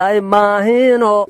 Maahino.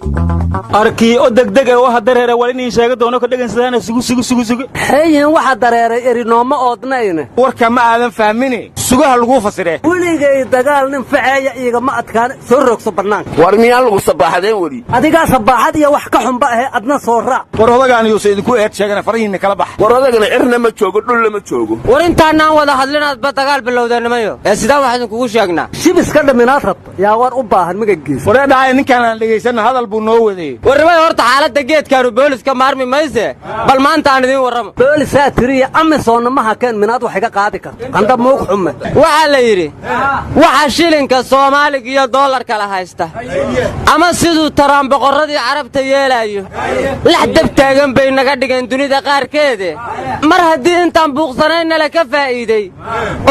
Arkii oo degdeg ee waxa dareere wal inii sheega doono ka dhegaysadaan. Sugu, sugu, sugu, sugu. Xeeyihin waxa dareeray erinooma oodnayne. Warka ma aadan fahmine, sugaha laguu fasiree. Weligay dagaal nin faceeya iigama adkaan. Soo roogso bannaanka. War miyaan lagu sabaaxadeen weli? Adigaa sabaaxad iyo wax ka xunba ahe, adna soo raac. War odagaan yuusa idinku eed sheegana, farahiinna kala bax. War odagana cirna ma joogo, dhulla ma joogo. War intaanaan wada hadlinaadba dagaal bilowdeenimayo ee sidaan wax idinkugu sheegnaa. Shibiska dhamminaad rabto yaa war u baahan magagiisa. Waree dhahay, ninkaan aan dhegaysanno, hadal buu noo waday. Warnimada, horta xaaladda geedkaanu booliska maarmi mayse, bal maanta aan idiin warramo. Boolisaa tiriya, amisoonna ma hakeen minaad wax iga qaadi karto qandha muug xume. Waxaa la yidhi waxa shilinka Soomaaliga iyo doolarka la haysta ama siduu taraan boqorradii Carabta yeelaayo, lax dab taagan bay naga dhigeen dunida qaarkeede. Mar haddii intaan buuqsanaynala ka faa'iidey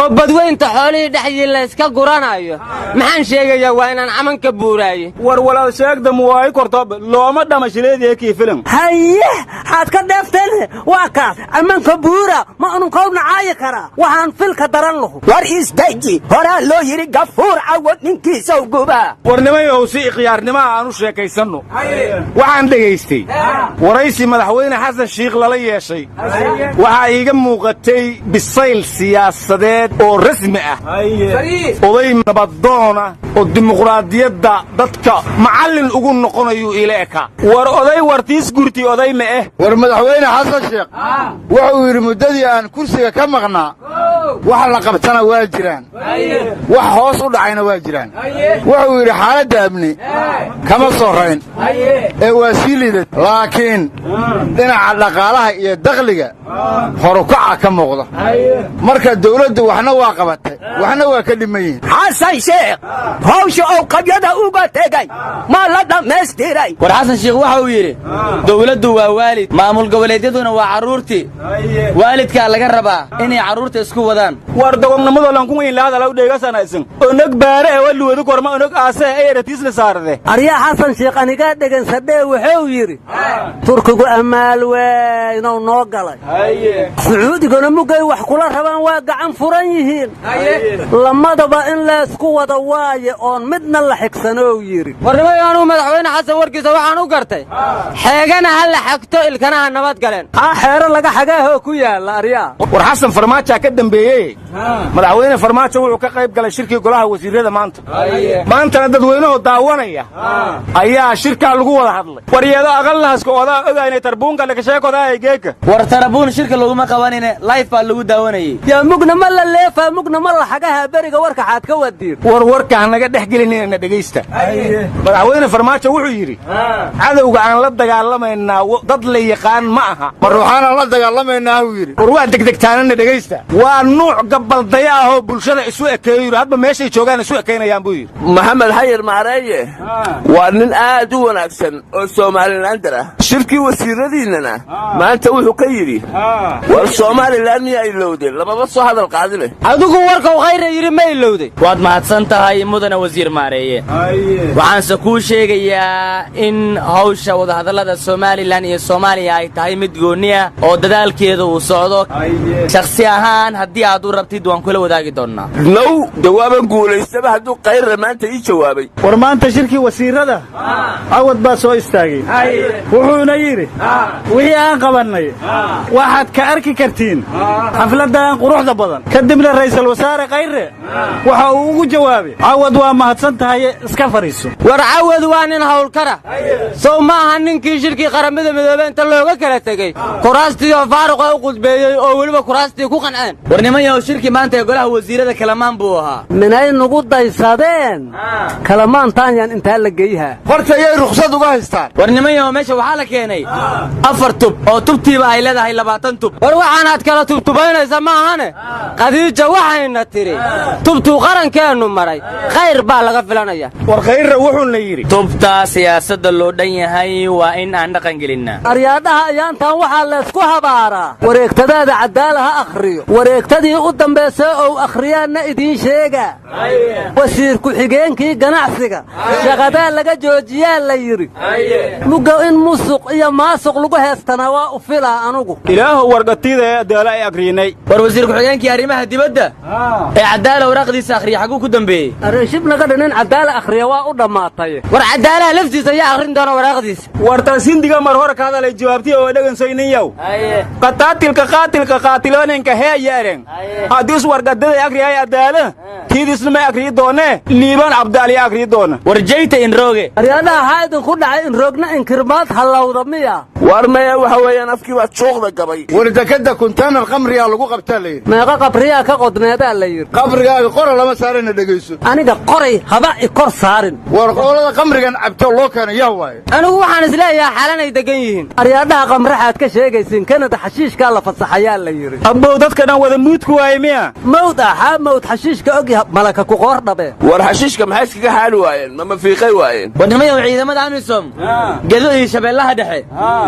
oo badweynta xoolihii dhexyii layska guranayo, maxaan sheegayaa? Waa inaan camanka buuraaye. War walaal sheegda muwaayi kortob looma dhama shileediye kii filim. Haye, xaad ka dheefteen? Waa kaas ammaanka buura ma ununkow nacaayi karaa? Waxaan filka daran lahu. War isdaji, horaa loo yidhi Gafuur Cawad ninkiisaw guba. War nimayow, si ikhyaarnimaha aan u sheekaysanno. Waxaan dhegaystay waraysi Madaxweyne Xasan Shiikh lala yeeshay. Waxaa iiga muuqatay bisayl siyaasadeed oo rasmi ah, oday nabadoona oo dimuqraadiyadda dadka macallin ugu noqonayuu iila ekaa. War oday wartiis gurti oday ma eh. War Madaxweyne Xasan Sheekh wuxuu yidhi muddadii aan kursiga ka maqnaa, wax la qabtana waa jiraan, wax hoos u dhacayna waa jiraan. Wuxuu yidhi xaaladda amni kama soo rayn ee waa sii liidad, laakiin dhinaca dhaqaalaha iyo dakhliga horukaca ka muuqda. Marka dawladdu waxna waa qabatay, waxna waa ka dhiman yihiin. Xasan Sheekh hawsha uu qabyada uga tegay ma la dhammaystiray? War Xasan Sheekh waxa uu yidhi dawladdu waa waalid, maamul goboleedyaduna waa carruurtii. Waalidkaa laga rabaa inay carruurta isku wadaan. War dogonnimadoo lankun inlaadalaw dheegasanaysan onog baare ee waluwadu korma onog aase ee eratiisla saarade. Aryaa, Xasan Sheekh anigaa dhegansadhee, wuxuu yidhi Turkigu ammaal weynow noo galay, Sacuudiguna mugay wax kula rabaan waa gacan furan yihiin. Lamadaba in laysku wada waaye oon midna la xigsanou yidhi. Warnimayo, anuu Madaxweyne Xasan warkiisa waxaan u gartay xeegana ha la xagto, ilkana ha nabad galeen. Haa, xeero laga xagaahoo ku yaalla aryaa. War Xasan Farmaajaa ka dambeeyey. Madaxweyne Farmaajo wuxuu ka qayb galay shirkii golaha wasiirrada maanta. Maantana dadweynahoo daawanaya ayaa shirkaa lagu wada hadlay. War yeedo aqalnahaska odaa ogaynay tarbuunka lakasheekodaa geeka. War tarabuun shirka laguma qabanine, live baa lagu daawanayey. Yaa, mugna ma la leefaa, mugna ma la xagaha beriga, warka xaad ka wadiin. War warka hanaga dhex gelinina, dhegaysta. Madaxweyne Farmaajo wuxuu yidhi cadowga aan la dagaalamaynaa dad la yaqaan ma aha. Ma ruuxaanaan la dagaalamaynaa uu yidhi? War waa degdegtaanana, dhegaysta. Waa nuuc gabaldaya ah oo bulshada isu ekeeyo yidhi, hadba meeshay joogaan isu ekaynayaan buu yidhi. Maxamed Xayir Maareeye waa nin aad u wanaagsan oo Somalilander ah. Shirkii wasiiradiinnana maanta wuxuu ka yidhi war Somalilan miyaa ilowdeen? Lamaba soo hadal qaadine. Adigu warkau Khayra yidhi ma ilowday? Waad mahadsan tahay, mudane wasiir Maareeye. Waxaanse kuu sheegayaa in hawsha wadahadallada Somalilan iyo Soomaaliya ay tahay mid goonni ah oo dadaalkeeda uu socdo. Shakhsi ahaan haddii aad u rabtid waan kula wadaagi doonnaa. Now jawaaban guulaystaba hadduu Kayrra maanta ii jawaabay. War maanta shirkii wasiirrada Cawad baa soo istaagay, wuxuuna yidhi wixii aan qabannay waxaad ka arki kartiin xafladdan quruxda badan. Kadibna Ra'iisul Wasaare Khayre waxa uu ugu jawaabay, "Cawad, waa mahadsan tahay, iska fadhiiso." War Cawad waa nin hawlkara. Sow ma aha ninkii shirkii Qaramada Midoobey inta looga kala tegey kuraastiioo faaruqa u qudbeeyey oo weliba kuraastii ku qanceen? War nimanyahow, shirkii maanta ee golaha wasiirrada kalamaan buu ahaa. Minay nugu daysadeen kalamaantaanyaan intaa la geyhaa. Horta yay rukhsad uga haystaan? War nimanyahow, meesha waxaa la keenay afar tub oo tubtiiba ay leedahay 20 tub. War waxaanaad kala tubtubaynaysa ma ahane, Khadiija waxayna tidhi tubtuu qarankeennu maray khayr baa laga filanaya. War Khayrra wuxuuna yidhi tubta siyaasadda loo dhan yahay waa in aan dhaqan gelinnaa. Aryaadhaha, ayaantan waxaa laysku habaaraa wareegtadaada Cadaala ha akhriyo. Wareegtadii u dambaysay ou akhriyaanna idiin sheegaa, wasiir ku-xigeenkii ganacsiga shaqadaa laga joojiyaa la yidhi. Mugga in musuq iyo maasuq lagu heestanaa waa u filaa anugu. Ilaahu wargatiida ee adaala ay agriinay. War wasiir ku-xigeenkii arrimaha dibadda ee Cadaala waraaqdiisa akhriya xagguu ku dambeeyey? Areeshib naga dhinin, Cadaala akhriya waa u dhammaa. dhammaatay. War cadaalaha laftiisa ayaa akhrin doona waraaqdiisa. War taas hindiga mar hore ka hadalay jawaabtii oo dhegansoyninyow. Qataatilka qaatilka qaatiloonenka hee eren haddii is wargadaday akriyay adaala tiidisna may akriyi doonee Liibaan Cabdaaliya akriyi doona. War jayta inrooge. Aryaadhaha, waxaa idinku dhacay? Inroogna inkirmaad hallawda miya? War maya, waxa weeyaan afkii baa juuqda gabay. War dekadda kunteenar qamriyaa lagu qabtaa la yidhi. Meeqa qabriyaa ka qodneedaa la yidhi? Qabrigaaga qora lama saarayna, dhegayso. Aniga qoray haba i kor saarin. War qolada qamrigan cabto loo keena yaa waaye? Anigu waxaan isleeyahaa xalanay degan yihiin. Aryaadhaha, qamraxaad ka sheegaysiin, Kanada xashiishkaa la fasaxayaa la yidhi. Abbow, dadka dhan wada muudku waaye miya? Mawd axaa mawd xashiishka ogyaha malaka ku qoor dhabe. War xashiishka maxay iskaga xaali waayeen? Ma mafiiqay waayeen? War nimayow, ciidamada AMISOM Gedo iyo Shabeellaha Dhexe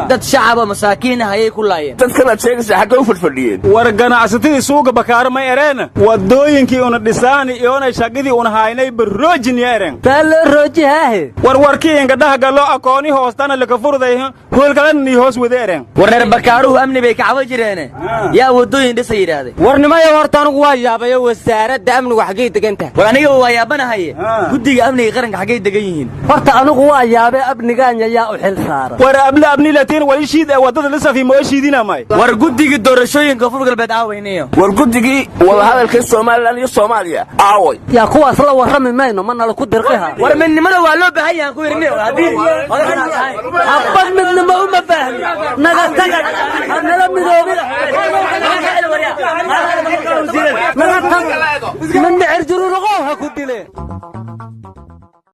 dad shacaba masaakiin ah ayay ku laayeen. Dadkanaad sheegaysaa xaggay u fadhfadhiyeen? War ganacsatadii suuga Bakaaro may ereena waddooyinkii una dhisaani iyoonay shaqidii una haynay baroojin ya eren. Taa loo roojihaahe. War warkii ingadhaha gallo aqooni hoostana laka furday hoolkalana hoos wada eren. War reer Bakaaruhu amni bay kacba jireene, yaa waddooyin dhisa yidhaahday? War nimayo, horta anigu waa yaabayo, wasaaradda amnigu xaggay degan tahay? War aniga waa yaabanahaye, guddiga amniga qaranka xaggay degan yihiin? Horta anigu waa yaabee, amnigaanya yaa u xil saaran? War able abnilatiin wali shiid ee waddada lisafi moo shiidinamay. War guddigii doorashooyinka Koonfur Galbeed aawayniyo? War guddigii wadahadalka Somalilan iyo Soomaaliya aaway? Yaa kuwaas la warrami mayno, ma nala ku dirqiha. War midnimada waa loo baahan yahan ku yidhi haddii Habad midnimo uma baahni, naga taga, hanala midoobin, naga tag, mindhicir jururuqow ha ku dile.